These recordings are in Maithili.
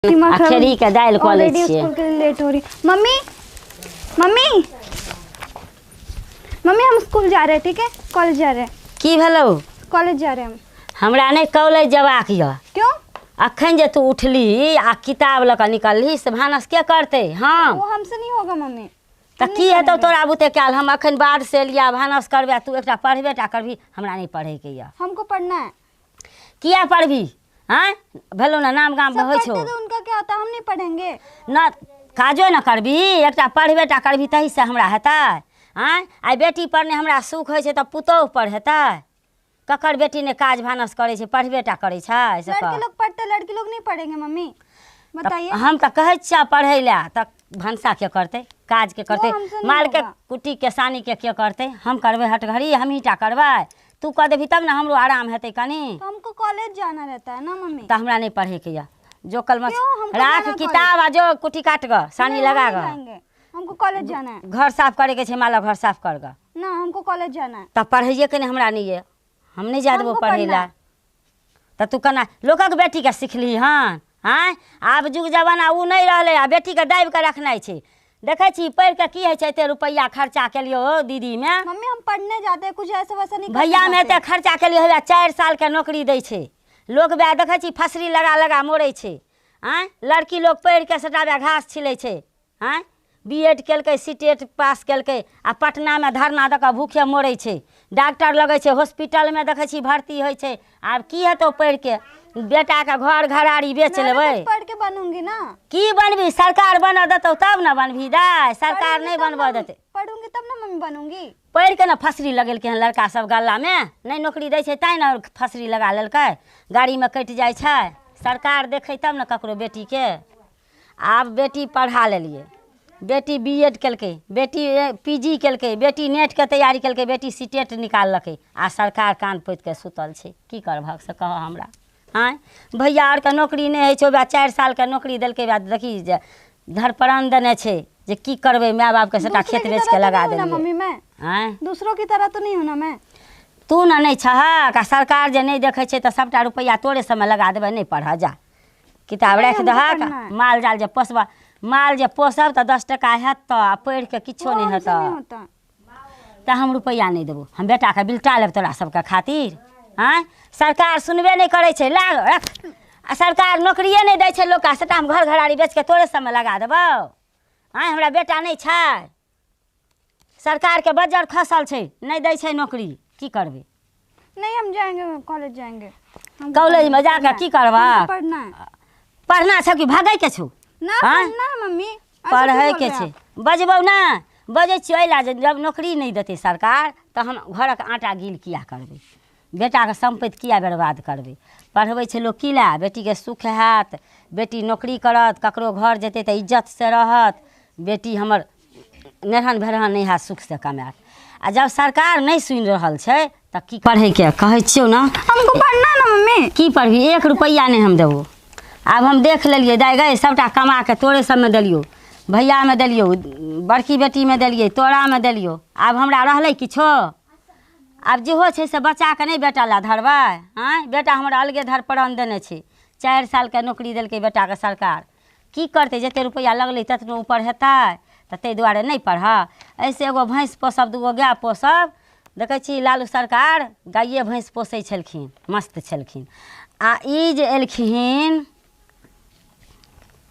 दिमाग आ खराब। खेरी के दालि कऽ लै ऑलरेडी छियै। स्कूल के लिए लेट हो रही। मम्मी, मम्मी, मम्मी, हम स्कूल जा रहे हैं, ठीक है? कॉलेज जा रहे हैं। की भेलौ? कॉलेज जा रहे हैं हम। हमरा नहि कॉलेज जेबाक यऽ। क्यों? अखन जे तू उठली आ किताब लऽ कऽ निकलली से भानस के करतै? हम। वो हमसे नहीं होगा मम्मी। तऽ हम की नहीं हेतौ करेंगे। तोरा बुते कयल? हम अखन बाध से एलियै, भानस करबै आ तू एकटा पढ़बे टा करबही। हमरा नहि पढ़ैके यऽ। हमको पढ़ना है। किया पढ़बही? आँय, भेलौ ने नाम गाम सब होइ छौ। पढ़ते तो उनका क्या होता है, हम नहीं पढ़ेंगे? न काजो ने करबही, एकटा पढ़बे टा करबही तहीसँ हमरा हेतै? आँय, आइ बेटी पर नहि हमरा सुख होइ छै तऽ पुतोहु पर हेतै? ककर बेटी नहि काज भानस करै छै, पढ़बे टा करै छै से लड़के कह। लोग पढ़ते, लड़की लोग नहीं पढ़ेंगे मम्मी? बताइए। तऽ हम तऽ कहै छियै पढ़ै लए, तऽ भनसा के करतै, काज के करतै, वो हमसे नहीं मालके होगा। कुट्टी के सानी के करतै? हम करबै? हट घड़ी हमही टा करबै? तू कऽ देबही तब ने हमरो आराम हेतै कनी। तो हमको कॉलेज जाना रहता है ना मम्मी। तऽ हमरा नहि पढ़ैके यऽ। जो कलम क्यों? हमको राख जाना। किताब आ जो कुट्टी काट गऽ, सानी नहीं, हम लगा नहीं गऽ। जाएंगे, हमको कॉलेज जाना है। घर साफ करैके छै, मालक घर साफ कर गऽ। ना, हमको कॉलेज जाना है। तऽ पढ़ैएके नहि हमरा नहि यऽ, हम नहि जाय देबौ हमको पढ़ै पढ़ना लए। है। तऽ तू केना लोकक बेटीके सिखली हन? आँय, आब जुग जमाना ओ नहि रहलै आ बेटीके दाबि कऽ रखनाइ छै। देखै छी पढ़ि कऽ की होइ छै? एते रुपैआ खर्चा केलियौ दीदीमे। मम्मी, हम पढ़ने जाते हैं, कुछ ऐसा वैसा नहीं करने भैयामे जाते। एते खर्चा केलियौ, हौवे 4 सालके नौकरी दै छै लोक। वएह देखै छी फसरी लगा लगा मोड़ै छै। आँय, लड़की लोक पढ़ि कऽ सभटा वएह घास छिलै छै। आँय, बी एड केलकै, सी टेट पास केलकै आ पटनामे धरना दऽ कऽ भूखे मरै छै। डॉक्टर लगै छै, हॉस्पिटलमे देखै छी भर्ती होइ छै। आब की हेतौ पढ़िके? बेटाके घर घराड़ी बेच मैं भी लेबै? कुछ पढ़ के बनूंगी ना। की बनबी? सरकार बनऽ देतौ तब ने बनबही दाइ। सरकार पढ़ूंगी नहि तब बनबऽ ना। देतै। पढ़ूंगी तब ना मम्मी बनूंगी। पढ़ि कऽ ने फसरी लगेलकै हन लड़का सब गल्लामे। नहि नौकरी दै छै तैँ ने फसरी लगा लेलकै, गाड़ीमे कटि जाइ छै। सरकार देखै तब ने ककरो बेटीके। आब बेटी पढ़ा लेलियै, बेटी बी एड केलकै, बेटी पी जी केलकै, बेटी नेटके तैयारी केलकै, बेटी सी टेट निकाललकै आ सरकार कान पोति कऽ सुतल छै। की करबहक से कहऽ हमरा? आँय, भैया आरके नौकरी नहि होइ छै। वएह 4 सालके नौकरी देलकै, वएह देखी जे धरपरान देने छै जे की करबै माय बापके, सबटा दूसरे खेत की बेच तरह के तो लगा नहीं हूँ ना देलियै। मम्मी मैं। आँय, दूसरों की तरह तो नहीं हूँ ना मैं। तू ने नहि छहक आ सरकार जे नहि देखै छै तऽ सबटा रुपैआ तोरे सबमे लगा देबै। नहि पढ़ऽ जा, किताब नहीं, राखि हमको दहक। पढ़ना है। माल जाल जे पोसबह, माल जे पोसब तऽ 10 टका हेतऽ आ पढ़ि कऽ किछो वो नहि हमसे हेतऽ। नहीं होता। तऽ हम रुपैआ नहि देबौ, हम बेटाके बिलटा लेब तोरा सबके खातिर। आँय, सरकार सुनबे नहि करै छै, लाग रख। आ सरकार नौकरिए नहि दै छै लोकके, सबटा हम घर घराड़ी बेच कऽ तोरे सबमे लगा देबौ? आँय, हमरा बेटा नहि छै? सरकारके बज्जर खसल छै, नहि दै छै नौकरी, की करबै? नहीं, हम जाएंगे, कॉलेज जाएंगे। हमको कॉलेजमे पढ़ना जाकऽ है। की करबह? हमको पढ़ना है। पढ़ना छौ कि भगैके छौ? ना। हाँ? पढ़ना है मम्मी, ऐसे क्यों बोल पढ़ैके रहे हैं छै। आप? बजबौ ने, बजै छियै एहि लए जे जब नौकरी नहि देतै सरकार तऽ हम घरक आटा गील किया करबै? बेटाके सम्पत्ति किया बर्बाद करबै? पढ़बै छै लोक की लए? बेटीके सुख हैत, बेटी नौकरी करत, ककरो घर जेतै तऽ इज्जतसँ रहत, बेटी हमर नेरहन भेरहन नहि हैत, सुखसँ कमायत। आ जब सरकार नहि सुनि रहल छै तऽ की पढ़ैके कहै छियौ ने? हमको पढ़ना है ना मम्मी। की पढ़बही? 1 रुपैआ नहि हम देबौ। आब हम देख लेलियै दाइ गै, सबटा कमा कऽ तोरे सबमे देलियौ, भैयामे देलियौ, बड़की बेटीमे देलियै, तोरामे देलियौ। आब हमरा रहलै किछो? आब जेहो छै से बचा कऽ नहि बेटा लए धरबै? आँय, बेटा हमर अलगे धरपरन देने छै। 4 सालके नौकरी देलकै बेटाके सरकार, की करतै? जतेक रुपैआ लगलै ततनो ऊपर हेतै तऽ ताहि दुआरे नहि पढ़ऽ। एहिसँ एगो भैँस पोसब, दूगो गाय पोसब। देखै छी लालू सरकार गाइए भैँस पोसै छलखिन, मस्त छलखिन। आ ई जे एलखिन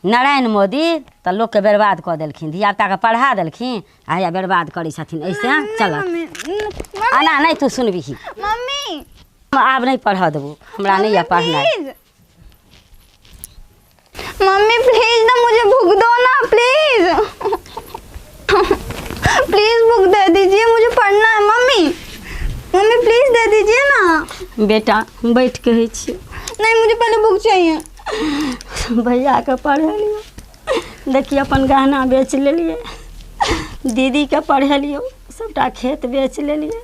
नारायण मोदी तऽ लोकके बर्बाद कऽ देलखिन, धियापुताके पढ़ा देलखिन आ हैया बर्बाद करै छथिन। एहिसँ नहीं चलत मम्मी, मम्मी। एना नहि तू सुनबिही। मम्मी। हम आब नहि पढ़ऽ देबौ, हमरा नहि यऽ पढ़नाइ। प्लीज मम्मी, प्लीज ना, मुझे बुक दो ना, प्लीज, प्लीज बुक दे दीजिए, मुझे पढ़ना है मम्मी। मम्मी, प्लीज दे दीजिए ना। बेटा, बैठ के होइ छियै। नहीं, मुझे पहले बुक चाहिए। भैयाके पढ़ेलियौ, देखिए अपन गहना बेच लेलियै, दीदीके पढ़ेलियौ, सबटा खेत बेच लेलियै,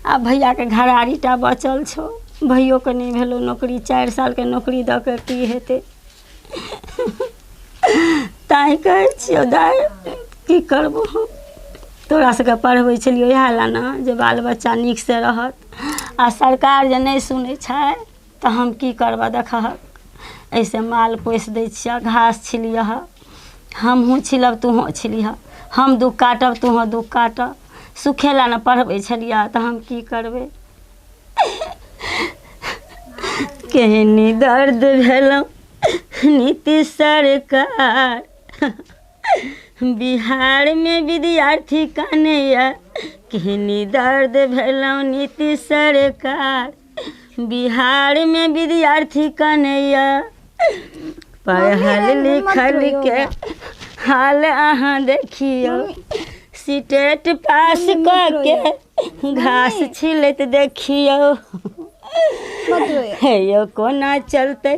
आब भैयाके घराड़ी टा बचल छौ। भैयोके नहि भेलौ नौकरी, 4 सालके नौकरी दऽ कऽ की हेतै? तैँ कहै छियौ दाइ, की करबौ हम? तोरा सबके पढ़बै छलियौ इएह लए ने जे बाल बच्चा नीकसँ रहत। आ सरकार जे नहि सुनै छै तऽ हम की करबऽ? देखहक। एहिसँ माल पोसि दै छियह, घास छिलियह, हमहूँ छिलब तूहोँ छिलिहऽ, हम दुःख काटब तूहोँ दुःख काटऽ। सुखे लए ने पढ़बै छलियह तऽ हम की करबै। केहन दर्द भेलहुँ नीतीश सरकार, बिहारमे विद्यार्थी कानैए। केहन दर्द भेलहुँ नीतीश सरकार, बिहारमे विद्यार्थी कानैए। पढ़ल लिखल के हाल अहाँ देखियौ, सिटेट पास कऽ के घास छिलैत देखियौ। हे यौ कोना चलतै,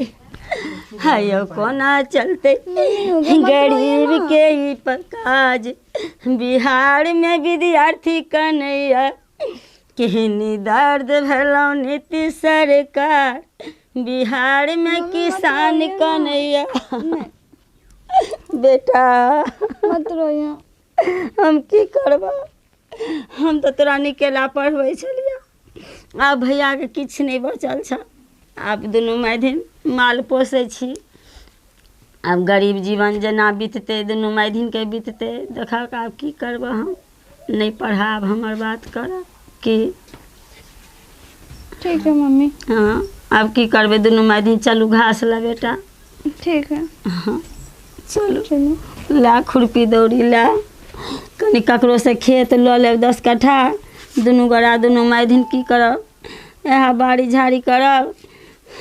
हे यौ कोना चलतै गरीब के ई काज, बिहारमे विद्यार्थी कनैया। केहन दर्द भेलहुँ नीतीश सरकार, बिहारमे किसान कनैया। बेटा मत रोइयो। हम की करबऽ, हम तऽ तोरा निकेला पढ़बै छलियै, आब भैयाके किछु नहि बचल छह। आब दुनू मायधिन माल पोसै छी, आब गरीब जीवन जेना बिततै दुनू मायधिनके बिततै। देखहक आब की करबऽ, हम नहि पढ़ाब, हमर बात करऽ की। ठीक है मम्मी। हँ आब की करबै दुनू मायधिन, चलू घास लए बेटा। ठीक है। हँ चलू। चलो। लए खुरपी दौरी लए, कनि ककरोसँ खेत लऽ लेब 10 कट्ठा, दुनू गोरा दुनू मायधिन की करब, इएह बाड़ी झाड़ी करब,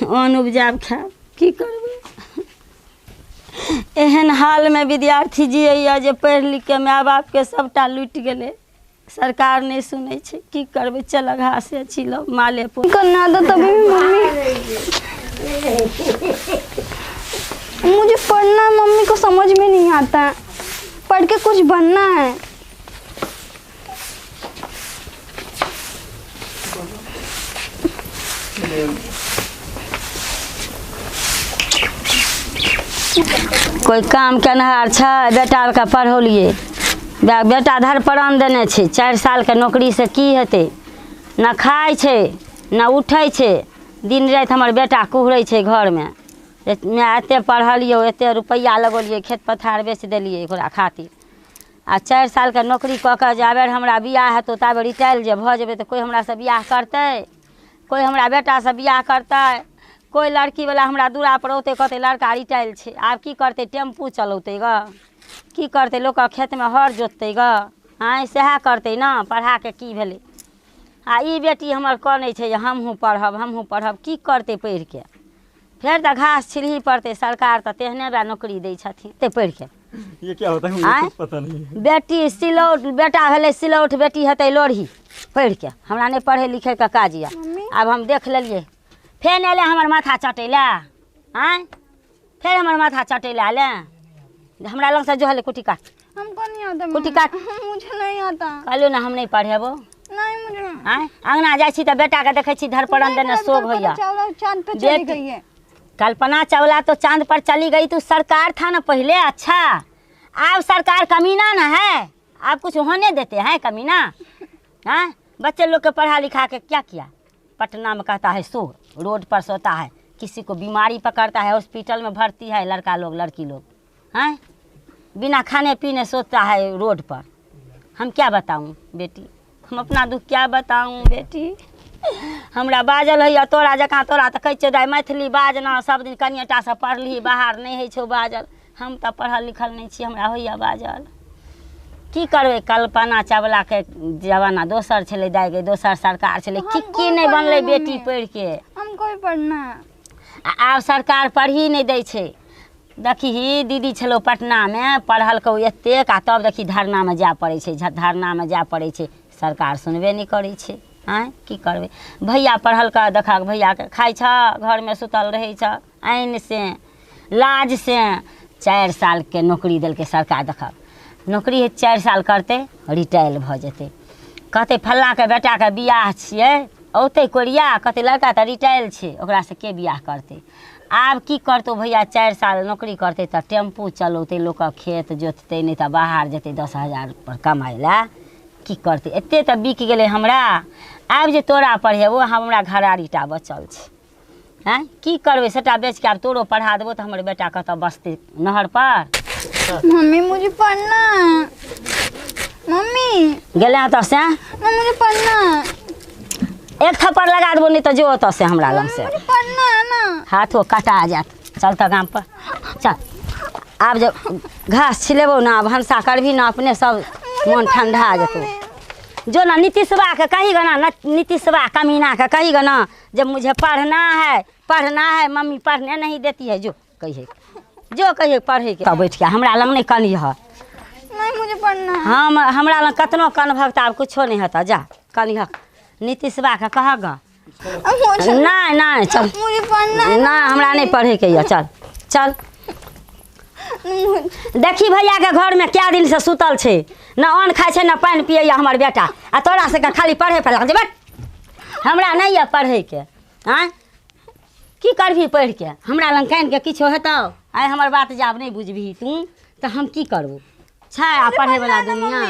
अन्न उपजायब खायब, की करबै। एहन हालमे विद्यार्थी जियैए जे पढ़ि लिखिके माय बापके सभटा लुटि गेलै, सरकार नहि सुनै छै, की करबै। चल घासे छिलब माले पोस। करना था तभी भी मम्मी, मुझे पढ़ना मम्मी को समझ में नहीं आता है, पढ़ के कुछ बनना है। कोइ काम केनहार छै? बेटाके पढ़ौलियै, बेटा धरपरान देने छै। 4 सालके नौकरीसँ की हेतै, न खाइ छै न उठै छै, दिन राति हमर बेटा कुहरै छै घरमे। माय एतेक पढ़लियौ, एतेक रुपैआ लगौलियै, खेत पथार बेच देलियै ओकरा खातिर, आ 4 सालके नौकरी कऽ कऽ जाबेर हमरा बियाह हेतौ ताबे रिटायर जे भऽ जेबै तऽ कोइ हमरासँ बियाह करतै? कोइ हमरा बेटासँ बियाह करतै? कोइ लड़कीवला हमरा दुरापर औतै कहतै लड़का रिटायर छै, आब की करतै, टेम्पू चलौतै गऽ, की करतै, लोकके खेतमे हर जोततै गऽ, आँय सएह करतै ने, पढ़ाके की भेलै। आ ई बेटी हमर कनै छै जे हमहूँ पढ़ब हमहूँ पढ़ब, की करतै पढ़िके, फेर तऽ घास छिलही पड़तै। सरकार तऽ तेहने बा नौकरी दै छथिन ते पढ़िके। ये क्या होता है मुझे आँय? कुछ पता नहीं है। बेटी सिलौट, बेटा भेलै सिलौट, बेटी हेतै लोढ़ी। पढ़िके हमरा नहि पढ़ै लिखैके काज यऽ, आब हम देख लेलियै। फेर एलै हमर माथा चटै लए, आँय फेर हमर माथा चटै लए एलै हमरा लगसँ, जो हलै कुटी काट। हमको नहीं आता कुटी काट। मुझे नहीं आता। कहलियौ ने हम नहीं पढ़ेबो। नहीं मुझे। आँय अङ्गना जाइ छी तऽ बेटाके देखै छी धरपरन देने शोभ होइए। चावला चांद पे चली गई है। कल्पना चावला तो चांद पर चली गई, तो सरकार था ना पहले अच्छा, अब सरकार कमीना ना है, आप कुछ होने देते हैं कमीना। हाँ बच्चे लोग के पढ़ा लिखा के क्या किया, पटना में कहता है सो, रोड पर सोता है, किसी को बीमारी पकड़ता है, हॉस्पिटल में भर्ती है लड़का लोग लड़की लोग, हैं बिना खाने पीने सोता है रोड पर। हम क्या बताऊँ बेटी, हम अपना दुख क्या बताऊँ बेटी। हमरा बाजल होइए तोरा जकाँ, तोरा तऽ कहै छियौ दाइ मैथिली बाजना, सब दिन कनिएटासँ पढ़लही, बाहर नहि होइ छौ बाजल। हम तऽ पढ़ल लिखल नहि छी, हमरा होइए बाजल, की करबै। कल्पना चावलाके जमाना दोसर छलै दाइ गे, दोसर सरकार छलै, की की नहि बनलै बेटी पढ़िके। हमको भी पढ़ना है। आ आब सरकार पढ़ही नहि दै छै। देखही दीदी छलौ पटनामे, पढ़लकौ एतेक, आ तब देखी धरनामे जाय पड़ै छै, धरनामे जाय पड़ै छै, सरकार सुनबे नहि करै छै। आँय की करबै, भैया पढ़लका देखक भैयाके खाइ छऽ, घरमे सुतल रहै छऽ, आइनसँ लाजसँ। 4 सालके नौकरी देलकै सरकार, देखक नौकरी 4 साल करतै रिटायर भऽ जेतै। कहतै फल्लाँके बेटाके बियाह छियै, औतै कोरिया, कहतै लड़का तऽ रिटायर छै, ओकरासँ के बियाह करतै। आब की करतौ भैया, 4 साल नौकरी करतै तऽ टेम्पू चलौतै, लोकके खेत जोततै, नहि तऽ बाहर जेतै 10,000 पर कमाइ लए, की करतै। एते तऽ बिक गेलै हमरा, आब जे तोरा पढ़ेबो हमरा घरारीटा बचल छै। आँय की करबै सबटा बेचके आब तोरो पढ़ा देबो तऽ हमर बेटा कतऽ बसतै नहर पर। मम्मी मुझे पढ़ना है। मम्मी गेलै ओतऽ से? ना मुझे पढ़ना है। एक थप्पड़ लगा देबो नहीं तऽ जो ओतऽ से हमरा लग से। मुझे पढ़ना है ना। हाथो कटा जायत। चल तऽ गाम पर चल। आब जब घास छिलेबो ना भनसा करबी ना अपने सब मन ठंडा जेतौ। जो ना नीतीशवा के कही गना ना, नीतीशवा कमीना के कही गना जब मुझे पढ़ना है पढ़ना है मम्मी पढ़ने नहीं देती है, जो कहिए जो कहिए पढ़े के। बैठ के हमरा लग नहीं कनी है। नहीं मुझे पढ़ना है। हम हमरा लग कतनो कन भक्त आब कुछो नहीं होता। जा कनी हक नीतीशवा के कह गा। नहीं नहीं चल मुझे पढ़ना है। ना हमरा नहीं पढ़े के ये। चल चल। देखी भैया के घर में क्या दिन से सुतल छे, न अन्न खाइ छै न पानि पियैया हमर बेटा, आ तोरा सबके खाली पढ़े पर लग जेबै। हमरा नहीं यऽ पढ़े के। आँय की करबही पढ़ि के? हमरा लग कानि के किछो हेतौ? आइ हमर बात जाब नहीं बुझबही तू तऽ हम की करबू? छै आ पढ़ेवला दुनिया,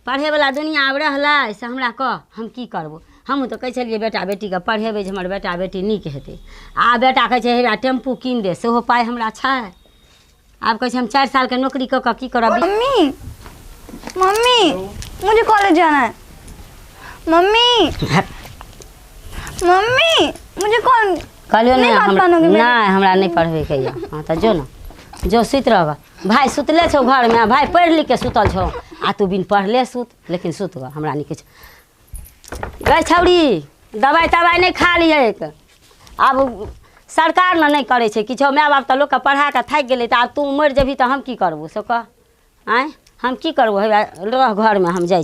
पढ़ेवला दुनिया आब रहलै से हमरा कह हम की करबू? हमहूँ तऽ कहै छलियै बेटा बेटीके पढ़ेबै जे हमर बेटा बेटी नीक हेतै। आ बेटा कहै छै हे टेम्पू कीन दे, सेहो पाइ हमरा छै। आब कहै छै हम 4 सालके नौकरी कऽ कऽ की करब? मम्मी मम्मी मुझे कॉलेज जाना है। मम्मी मम्मी मुझे कॉल कहलियौ नहीं नहीं हमरा नहीं पढ़बैके यऽ। हाँ तऽ जो ना जो सुति रहब। भाय सुतले छौ घरमे, भाय पढ़ि लिख के सुतल छौ आ तू बिन पढ़ले सुत, लेकिन सुत गऽ हमरा नहीं किछु। गै छौड़ी दवाइ तवाइ नहि खा लिहक। आब सरकार ने नहीं करै छै किछो, माय बाप तऽ लोकके पढ़ा कऽ थाकि गेलै, तऽ आब तू मरि जेबही तऽ हम की करबौ से कह? आँय हम की करबौ? हे रह घरमे हम जाइ।